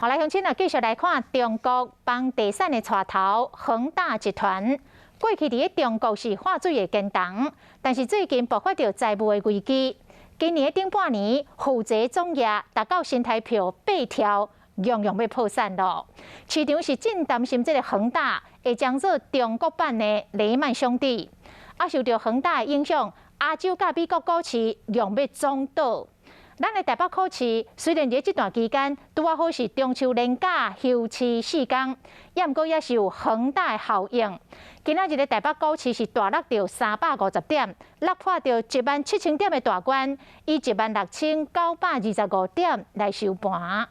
好來，鄉親啊，繼續來看中國房地產的帶頭恆大集團。過去佇咧中國是喝水的堅銅，但是最近爆發著債務的危機。今年的頂半年，負債總額達到新台票8兆，樣樣欲破產囉。市場是真擔心這个恆大會將做中國版的雷曼兄弟。啊，受著恆大的影響，亞洲佮美國股市樣欲總倒。咱的台北股市雖然佇這段期間拄仔好是中秋連假休市4工，也毋過也是有恆大的效應。今仔日的台北股市是大落著350點，落破著1萬7千點的大關，以16,925點來收盤。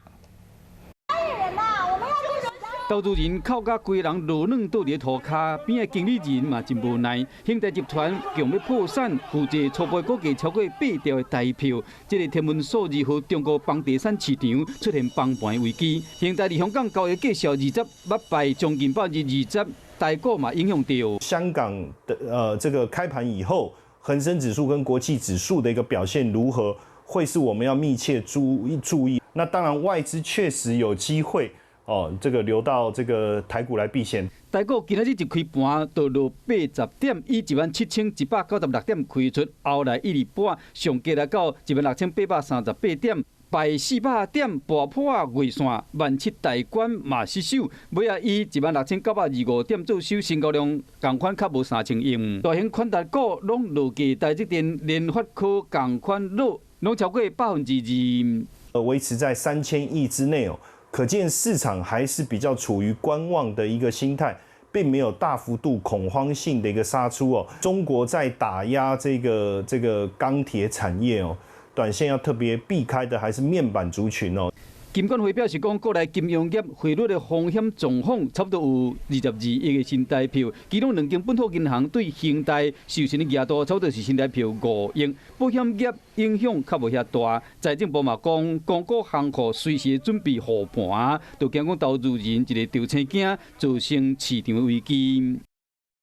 投資人哭甲規人落軟倒佇塗跤，邊的經理人嘛真無奈。恆大集團強欲破產，負債初步估計超過8兆的台票。這个天文數字予中國房地產市場出現崩盤危機。恆大佇香港交易繼續20捌敗將近20%，台股嘛影響著。香港的這個開盤以後，恆生指數跟國際指數的一個表現如何，會是我們要密切注意。那當然外資確實有機會。哦，這個流到這個台股來避險。台股今仔日一開盤就落80點，以17,196點開出，後來一直跌，上低來到16,838點，敗400點，跌破月線，萬七大關嘛失守，尾仔以16,925點做收，成交量仝款較無3000億。大型寬達股攏落價，台積電、聯發科仝款落，攏超過2%。維持在3000億之內哦。可見市場還是比較處於觀望的一個心態，並沒有大幅度恐慌性的一個殺出哦。中國在打壓這個鋼鐵產業哦，短線要特別避開的還是面板族群哦。金管會表示講，國內金融業匯率的風險狀況差不多有22億的新台票，其中兩間本土銀行對恆大授信的額度差不多是新台票5億，保險業影響較無遐大。財政部嘛講，公股行庫隨時準備護盤，就驚講投資人一个著青驚，造成市場的危機。